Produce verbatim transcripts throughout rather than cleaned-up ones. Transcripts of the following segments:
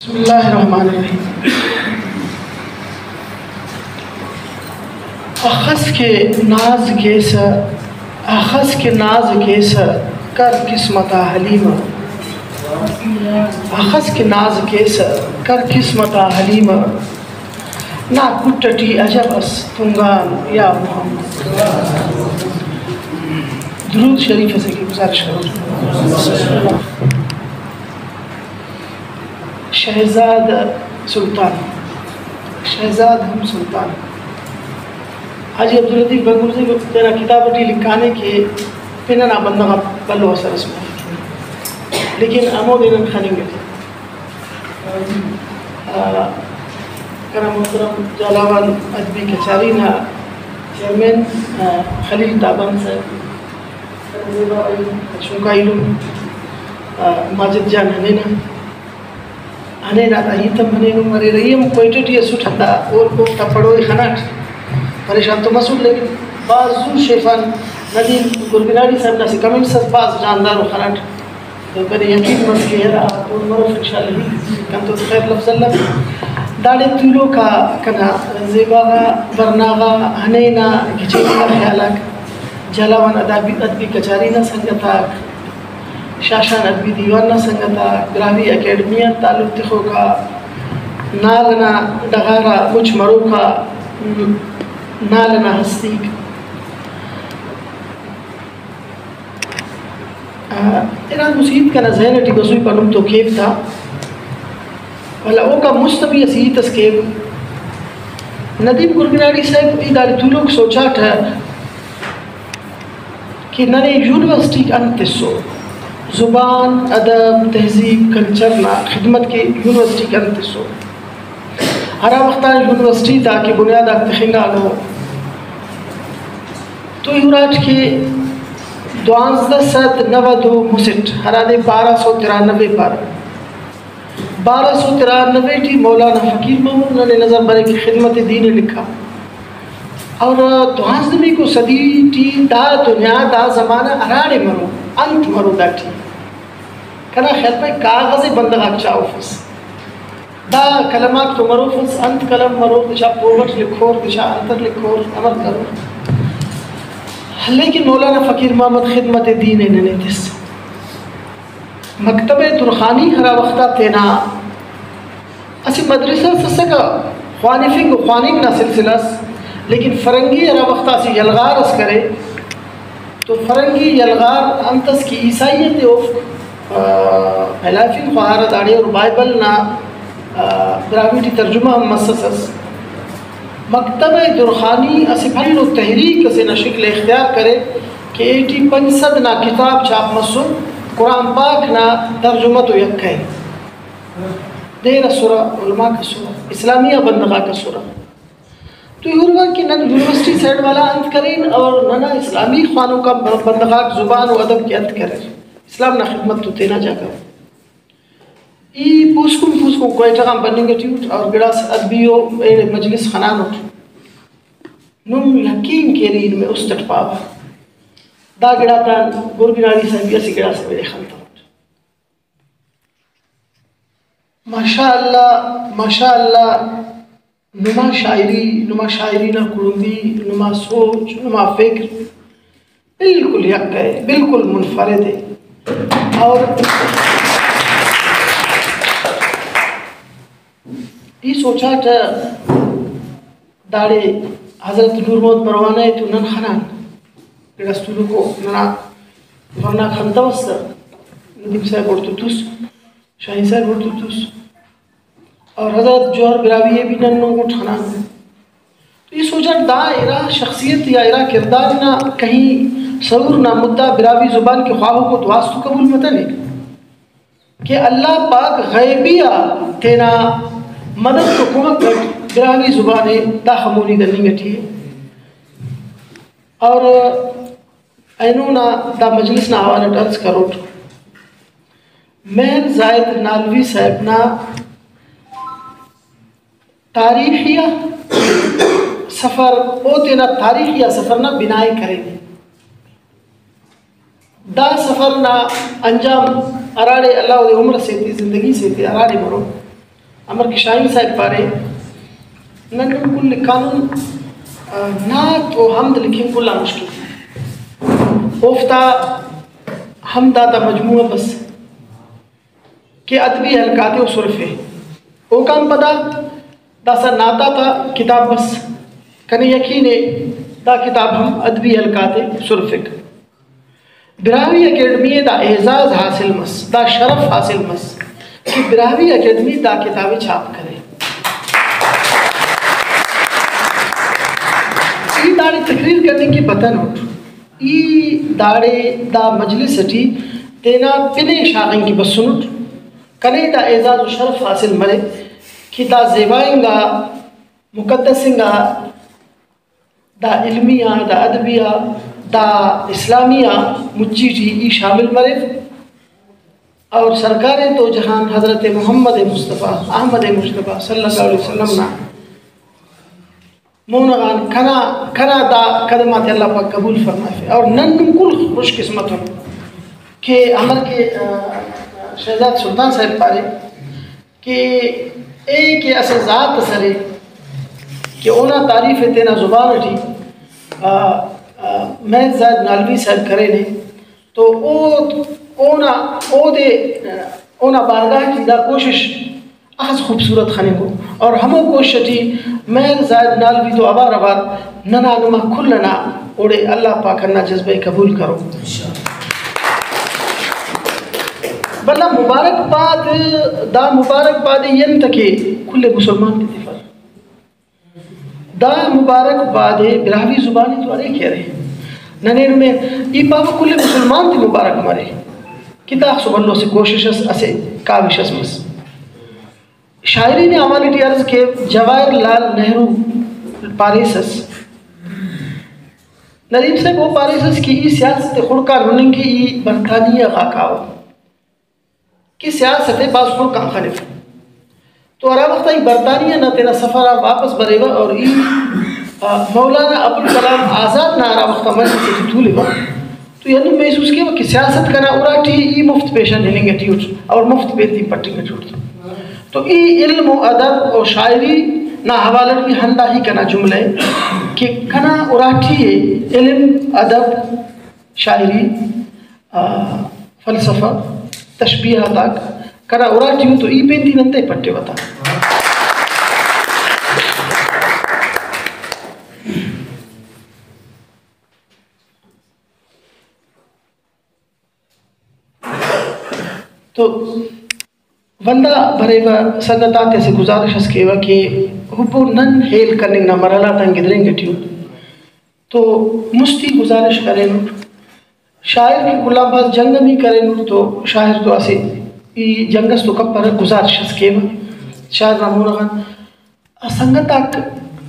بسم اللہ الرحمن الرحیم۔ اخس کہ ناز کیسہ، اخس کہ ناز کیسہ، کر قسمت آ حلیمہ۔ اخس کہ ناز کیسہ، کر قسمت آ حلیمہ۔ نا کٹ ٹی عجب اس تنگان یا محمد۔ درود شریف اسے کہ گزارش کرو۔ شہزاد سلطان، شہزاد ہم سلطان۔ حاجی عبداللطیف بنگلزی تینا کتاب ٹی لکھانے کہ پن ئنا بندغ آک بھلو اثر ئس مریک، لیکن ہمودے نن خننگ ٹی۔ آ، کنا محترم جھالاوان ادبی کچاری نا چیئرمین، آ، خلیل تابان صاحب، کنا زیبا بھائی، چنکا ایلم، آ، ماجد جان ہنینا، ہنینا تا ہیت ہم ہنینو مریرہ۔ ای ہم کوئٹہ ٹی اسٹ، ہندا اور اوفتا پڑو ءِ خناٹ، پریشان تو مسٹ، لیکن بھاز زو شیفان۔ ندیم گرگناڑی صاحب نا اسہ کمنٹس اس بھاز جاندار و خناٹ۔ تو کنے یقین مس کہ ہرا پون مروف انشاءاللہ ہیت کنتون خیر لفظ الو۔ داڑے تولوک آ کنا زیبا غا، ورنا غا، ہنینا گچین انگا خیال آک، جھالاوان ادبی، ادبی کچاری نا سنگت آک، شاشان ادبی دیوان نا سنگت آک، براہوئی اکیڈمی آن تعلق تخوک آ، نال ئنا ڈغار آ مچ مروک آ، نال ئنا ہستیک۔ آ، ہرا مسہ ہیت کنا ذہن ٹی بسوئی پنم تو کیو تا، ولدا اوکان مست بھی اسہ ہیت اس کیو۔ ندیم گرگناڑی صاحب، ای داڑے تولوک سوچاٹہ کہ ننے یونیورسٹیک انت تسو؟ زبان، ادب، تہذیب، کلچر نا خدمت کہ یونیورسٹیک انت تسو؟ ہرا وخت آ یونیورسٹی تا کہ بنیاد آک تخنگانو، تو ای اراٹ کہ دوانزدہ سد نود و مسٹ، ہرادے بارہ سو ترانوے پارہ۔ بارہ سو ترانوے ٹی مولانا فقیر محمد ننے نظر بریک کہ خدمت دین ءِ لکھا۔ اور دوانزدہمیکو صدی ٹی دا دنیا، دا زمانہ ہراڑے مرو، انت مرو داٹی؟ کنا خیال پائے کاغذ ءِ بندغ آک چاہوفس۔ دا قلم آک تو مروفس، انت قلم مرور، دچا پوبٹ لکھور، دچا انتر لکھور، امر کرور۔ لیکن مولانا فقیر محمد خدمت دین ءِ ننے تس۔ مکتبہ درخانی ہرا وخت آ تینا اسہ مدرسہ اس اسکہ، خوانفنگ و خواننگ نا سلسلہ اس، لیکن فرنگی ہرا وخت آ اسہ یلغار اس کرے، تو فرنگی یلغار انت اس کہ عیسائیت ءِ اوفک، آ، پھیلائفنگ خواہارہ داڑے، اور بائبل نا، آ، براہوئی ٹی ترجمہ ہم مسس ئس۔ مکتبہ درخانی اسہ بھلو تحریک اسے نا شکل ءِ اختیار کرے کہ ایٹی پنچ سد نا کتاب چھاپ مسر، قرآن پاک نا ترجمہ تو یکہ ءِ۔ دیر اسرہ، علماک اسرہ، اسلامی آ بندغ آک اسرہ۔ تو ای ہروا کہ نن یونیورسٹی سائیڈ والا انت کرین اور ننا اسلامی خوانوکا ب-، بندغ آک زبان و ادب کہ انت کریر، اسلام نا خدمت تو تینا جاگہ ءِ۔ ای پوسکن پوسکن کوئٹہ غان بننگ ٹی اٹ اور گڑاس ادبی و ایڑے مجلس خنانٹ۔ نم یقین کیرے ای نمے است اٹ پاوہ۔ دا گڑاتان گرگناڑی صاحب ای اسہ گڑاسے ویلے خنتوٹ۔ ماشاء اللہ، ماشاء اللہ، نما شاعری، نما شاعری نا کڑمبی، نما سوچ، نما فکر بالکل یک ءِ، بالکل منفرد ءِ۔ اور ای سوچاٹہ داڑے حضرت نور محمد پروانہ ءِ تو نن خنان، گڑاس تولوکو ننا ورناک خنتوس تہ، ندیم صاحب اوڑتو تس، شاہین صاحب اوڑتو تس، اور حضرت جوہر براہوئی ءِ بھی نن نن غٹ خنان۔ تو ای سوچاٹ دا ارا شخصیت یا ارا کردار نا کہیں سرور نا مدعا براہوئی زبان کہ خواہوکو تو آس تو قبول متنے۔ کہ اللہ پاک غیبی آ تینا مدد و کمک اٹ براہوئی زبان ءِ داخہ مونی دننگ اٹی ءِ۔ اور اینو نا دا مجلس نا حوالہ اٹ عرض کروٹ، مہر زاہد نالوی صاحب نا تاریخی آ سفر، او تینا تاریخی آ سفر نا بناء کرینے۔ دا سفر نا انجام ہراڑے اللہ اودے عمر سے تے، زندگی سے تے ہراڑے مرو، امر کہ شاہین صاحب پارے، نن نم کل لکھانن، آ، نعت و حمد لکھنگ کل آن مشکل۔ اوفتا حمد آتا مجموعہ بس کہ ادبی حلقہ آتے او سرفے۔ اوکان پدا داسہ نعت آتا کتاب بس۔ کنے یقین ءِ دا کتاب ہم ادبی حلقہ آتے سرفک۔ براہوئی اکیڈمی ءِ دا اعزاز حاصل مس، دا شرف حاصل مس کہ براہوئی اکیڈمی دا کتاب ءِ چھاپ کرے۔ ای داڑے تقریر کننگ کہ بتنٹ، ای داڑے دا مجلس ٹی تینا پن ءِ شاغنگ کہ بسنٹ۔ کنے دا اعزاز و شرف حاصل مرے کہ دا زیبا انگا، مقدس انگا دا علمی آ، دا ادبی آ، دا اسلامی آ مچی ٹی ای شامل مریو۔ اور سرکار دو جہان حضرت محمد مصطفیٰ، احمد مصطفیٰ صلی اللہ علیہ وسلم نا مون غان کنا، کنا دا قدم آتے اللہ پاک قبول فرمائفے۔ اور نن نم کل خوش قسمت ان کہ ہمر کہ، آ، شہزاد سلطان صاحب پارے، کہ اے کہ اسہ ذات ئس ارے کہ اونا تعریف ءِ تینا زبان ٹی، آ، آ، مہر زاہد نالوی صاحب کرینے تو او، اونا، اودے، اونا بارگاہ ٹی دا کوشش اخس خوبصورت خننگو اور ہمو کوشش ٹی مہر زاہد نالوی تو اوار اوار ننا نما کل ئنا اوڑے اللہ پاک ہندا جذبہ ءِ قبول کرو۔ بھلا مبارک باد، دا مبارک باد ءِ انت کہ کل مسلمان تے تفر۔ دا مبارک باد ءِ براہوئی زبان ءِ تو ارے کہ ارے۔ ننے نمے ای پاوہ کل مسلمان تے مبارک مرے کہ داخسو بھلو اسہ کوشش اس، اسہ کاوش اس مس۔ شاعری نا حوالہ ٹی عرض کہ جواہر لال نہرو پاریسس، ندیم صاحب، او پاریسس کہ ای سیاست ءِ خڑک آن ہننگ کہ ای برطانیہ غاکا ءُ کہ سیاست ءِ بھاز خڑک آن خلیفہ۔ تو ہرا وخت ای برطانیہ نا تینا سفر آن واپس بریوہ اور ای، آ، مولانا ابوالکلام آزاد نا ہرا وخت آ مجلس ٹی تولیوہ تو ای ہندن محسوس کیوہ کہ سیاست کنا اراٹی ای مفت پیشن ہننگ ٹی اٹ اور مفت پین تین پٹنگ ٹی اٹ۔ تو ای علم و ادب و شاعری نا حوالہ ٹی ہندا ہی کنا جملہ ءِ کہ کنا اراٹی ءِ علم، ادب، شاعری، آ، فلسفہ، تشبیہات آک کنا اراٹی ءُ تو ای پین تین انتئے پٹیوہ تا۔ تو ولدا بریوہ سنگت آتے اسہ گزارش اس کیوہ کہ حب و نن ہیل کننگ نا مرحلہ آتان گدرینگ ٹی ءُ تو مستی گزارش کرینٹ۔ شاعر کہ کل آن بھاز جنگ ہم ای کرینٹ تو شاعر تو اسہ ای جنگ اس تو کپرہ، گزارش اس کیوہ شاعر نا مون غان۔ سنگت آک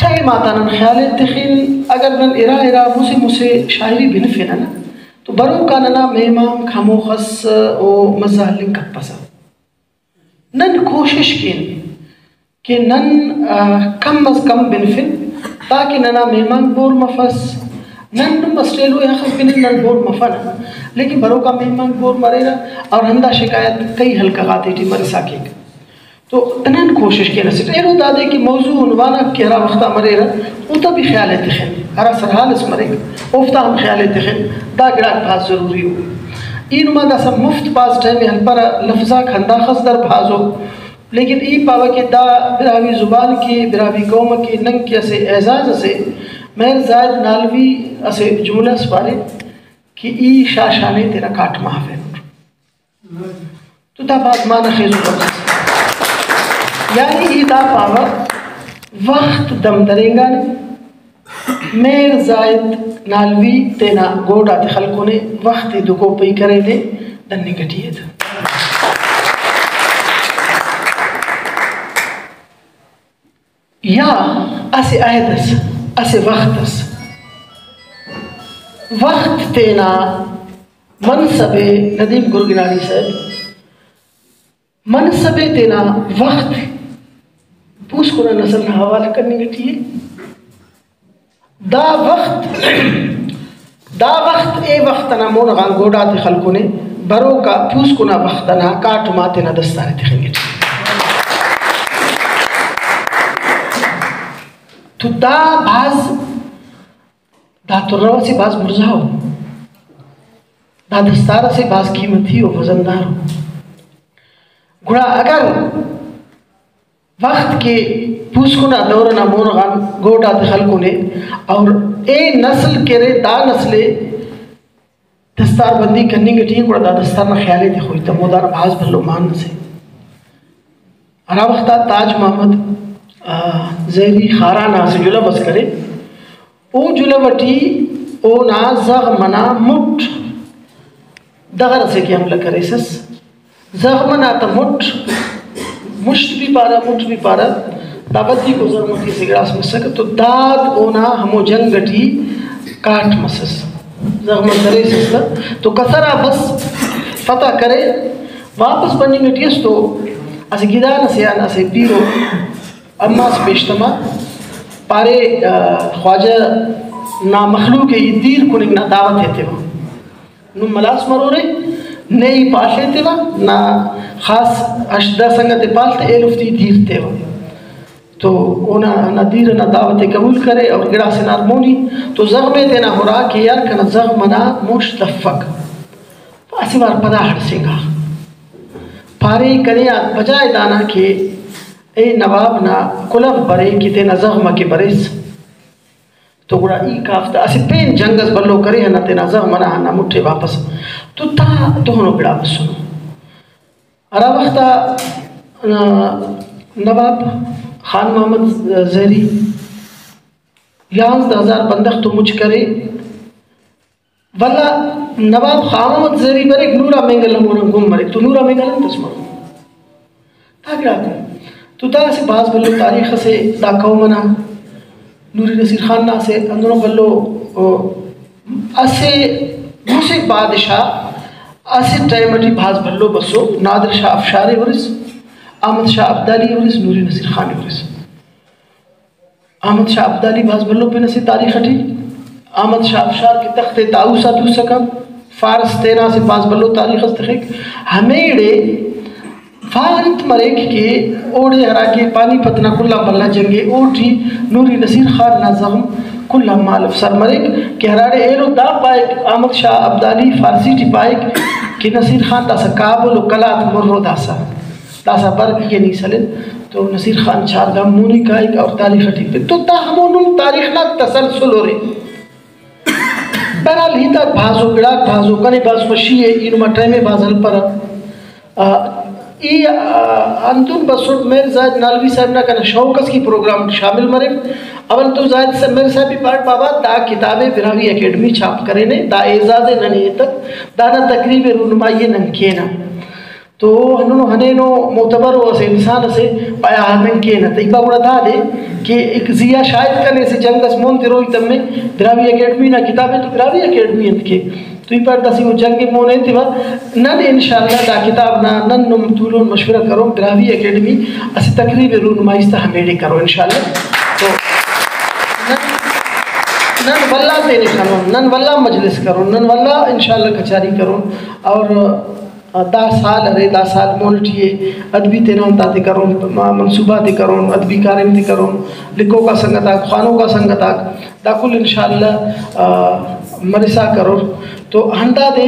ٹائم آتا نن خیال ءِ تخن، اگر نن ارا ارا مسہ مسہ شاعری بنفنہ نا تو بروکا ننا مہمانک ہموخس او مزہ ہلنگ کپسہ۔ نن کوشش کین کہ نن، آ، کم از کم بنفن تاکہ ننا مہمانک بور مفس۔ نن نم اسٹیل ءِ اخس بنن نن بور مفنہ، لیکن بروکا مہمانک بور مریرہ اور ہندا شکایت کئی حلقہ غاتے ٹی مرسا کیک۔ تو نن کوشش کین اسٹ ایلو دادے کہ موضوع عنوان آک کہ ہرا وخت آ مریرہ اوتا بھی خیال ءِ تخن، ہرا سرحال اس مریک اوفتا ہم خیال ءِ تخن، دا گڑاک بھاز ضروری ءُ۔ ای نما داسہ مفت پاس ٹائم ءِ ہلپرہ، لفظ آک ہنداخس در بھاز ءُ، لیکن ای پاوہ کہ دا براہوئی زبان کہ براہوئی قوم کہ نن کہ اسہ اعزاز اسے، مہر زاہد نالوی اسہ جملہ اس پارے کہ ای شاشانے تینا کاٹم آ ہرفینٹ۔ تو دا بھاز معنی خیز ءُ لفظ اس۔ یعنی ای دا پاوہ وخت دم درینگانے، مہر زاہد نالوی تینا گوڈ آتے خلکونے، وخت ءِ دگو پئی کرینے، دننگ ٹی ءِ تہ۔ یا اسہ عہد اس، اسہ وخت اس، وخت تینا منصب ءِ، ندیم گرگناڑی صاحب، منصب ءِ تینا وخت پوسکن آ نسل نا حوالہ کننگ ٹی ءِ۔ دا وخت، دا وخت، اے وخت انا مون غان گوڈاتے خلکونے، بروکا پوسکن آ وخت انا کاٹم آ تینا دستانے تخنگ ٹی۔ تو دا بھاز، دا ترو اسہ بھاز بڑزا ءُ، دا دستار اسہ بھاز قیمتی ءُ وزندار ءُ۔ گڑا اگر وخت کہ پوسکن آ دور ئنا مون غان گوٹھ آتے خلکنے اور اے نسل کہ ارے، دا نسل ءِ دستار بندی کننگ ٹی ءِ، گڑا دا دستار نا خیال ءِ تخوئی تمو، دانا بھاز بھلو مان اسے۔ ہرا وخت آ تاج محمد، آ، زہری خاران آ اسہ جلہو اس کرے، او جلہو ٹی اونا زغم ئنا مُٹ دغر اسے کہ حملہ کریسس۔ زغم ئنا تا مُٹ، مُشت بھی پارہ، مُٹ بھی پارہ، دا ودیکو زغم ٹی اسہ گڑاس مسکہ، تو داد اونا ہمو جنگ ٹی کاٹ مسس۔ زغم دریسس تہ، تو کسر آ بس فتح کرے، واپس بننگ ٹی اس تو اسہ گدان اسے آن اسہ پیرو اماس پیشتما پارے، آ، خواجہ نا مخلوق ءِ ای دیر کننگ نا دعوت ایتیوہ۔ نم ملاس مرورے، نے ای پال ایتیوہ، نا خاص ہشت دہ سنگت ءِ پال تہ ایلوفتے ای دیر تیوہ۔ تو اونا ہندا دیر ئنا دعوت ءِ قبول کرے اور گڑاس ہنار مونی۔ تو زغم ءِ تینا ہرا کہ یار کنا زغم ئنا مُشت افک۔ اسہ وار پدا ہڑسینگا۔ پارے کنے آ بجائے دانا کہ اے نواب نا کلہو برے کہ تینا زغم ئکے بریس، تو گڑا ای کافتا اسہ پین جنگ اس بھلو کرے ہندا تینا زغم ئنا ہندا مُٹ ءِ واپس۔ تو دا دہنو گڑا مسنو۔ ہرا وخت آ، آ، نواب خان محمد زہری یانزدہ ہزار بندغ تو مچ کرے، ولدا نواب خان محمد زہری بریک، نورا مینگل ہمونا گم مریک، تو نورا مینگل انت اس مرو؟ دا گڑاکو تو دا اسہ بھاز بھلو تاریخ اسے دا قوم ئنا۔ نوری نصیر خان نا اسہ ہندنو بھلو، او، اسہ مسہ بادشاہ اسہ ٹائم ٹی بھاز بھلو بسو، نادر شاہ افشار ءِ ہُرس، احمد شاہ ابدالی ءِ ہُرس، نوری نصیر خان ءِ ہُرس۔ احمد شاہ ابدالی بھاز بھلو پن اسے تاریخ ٹی۔ احمد شاہ افشار کہ تخت طاووس آ توسکہ، فارس تینا اسہ بھاز بھلو تاریخ اس تخک۔ ہمیڑے فا انت مریک کہ اوڑے ہراکہ پانی پت نا کل آن بھلا جنگ ءِ، اوٹی نوری نصیر خان نا زغم کل آن مالو سر مریک کہ ہراڑے ایلو دا پائک، احمد شاہ ابدالی فارسی ٹی پائک کہ نصیر خان داسہ کابل و قلات مرو داسہ۔ داسہ بر ای ءِ نی سلن تو نصیر خان چار گام مونی کائک اور تاریخ ٹی پن۔ تو دا ہمو نم تاریخ نا تسلسل ارے۔ بہرحال ہیت آک بھازو، گڑاک بھازو، کنے بھاز خوشی ءِ، ای نما ٹائم ءِ بھاز ہلپرہ۔ آ، ای، آ، ہندن بسٹ مہر زاہد نالوی صاحب نا کنا شوق اس کہ پروگرام ٹی شامل مریو۔ اول تو زاہد صاحب، مہر صاحب ای پاٹ بابا دا کتاب ءِ براہوئی اکیڈمی چھاپ کرینے، دا اعزاز ءِ ننے ایتک، دانا تقریب رونمائی ءِ نن کینہ۔ تو ہندنو ہنینو معتبرو اسہ انسان اسے پایا ہننگ کینہ۔ تہ ای پا گڑا دادے کہ ایک زی آ شاید کنے اسہ جنگ اس مون تروئی تمے، براہوئی اکیڈمی نا کتاب ءِ تو براہوئی اکیڈمی انت کے؟ تو ای پاٹ داسہ او جنگ ءِ مون ایتیوہ۔ نن انشاءاللہ دا کتاب نا نن نم تولون مشورہ کرون، براہوئی اکیڈمی اسہ تقریب رونمائی اس تا ہمیڑے کرو انشاءاللہ۔ تو نن، نن ولدا تینے خنون، نن ولدا مجلس کرون، نن ولدا انشاءاللہ کچاری کرون اور دا سال ارے، دا سال مون ٹی ءِ ادبی تینان آتے کرون، ما-، منصوبہ تے کرون، ادبی کاریم تے کرون، لکھوکا سنگت آک، خوانوکا سنگت آک، دا کل انشاءاللہ، آ، مرسا کرور۔ تو ہندادے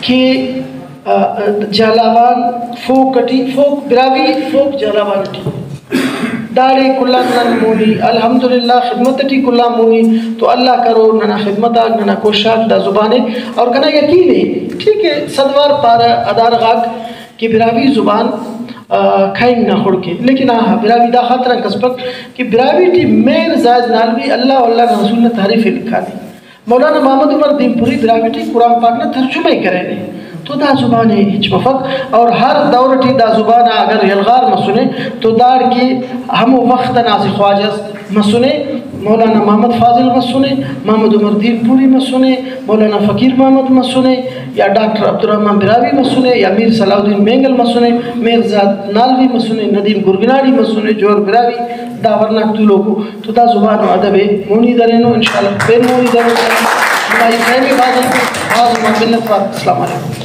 کہ، آ، جھالاوان فوک ٹی، فوک براہوئی فوک جھالاوان ٹی۔ داڑے کل آن نن مونی، الحمدللہ، خدمت ٹی کل آن مونی، تو اللہ کرو ننا خدمت آک، ننا کوشش آک دا زبان ءِ۔ اور کنا یقین ءِ، ٹھیک ءِ، صد وار پارہ ادارہ غاک کہ براہوئی زبان، آ، کھائنگ نا خڑک ءِ، لیکن آ، براہوئی دا خاطر آن کسفک کہ براہوئی ٹی مہر زاہد نالوی اللہ و اللہ نا رسول نا تعریف ءِ لکھانے۔ مولانا محمد عمر دین پوری براہوئی ٹی قرآن پاک نا ترجمہ ءِ کرینے، تو دا زبان ءِ ہچ مفک۔ اور ہر دور ٹی دا زبان آ اگر یلغار مسنے تو داڑکہ ہمو وخت ئنا اسہ خواجہ اس مسنے، مولانا محمد فاضل مسنے، محمد عمر دین پوری مسنے، مولانا فقیر محمد مسنے، یا ڈاکٹر عبدالرحمن براہوئی مسنے، یا میر صلاح الدین مینگل مسنے، میر زاد نالوی مسنے، ندیم گرگناڑی مسنے، جوہر براہوئی، دا ورناک تولوکو۔ تو دا زبان و ادب ءِ مونی درینو، انشاءاللہ پین مونی درینو۔ نما ای ٹائم ءِ بھاز ہلکو، بھاز ما منت وار۔ السلام علیکم۔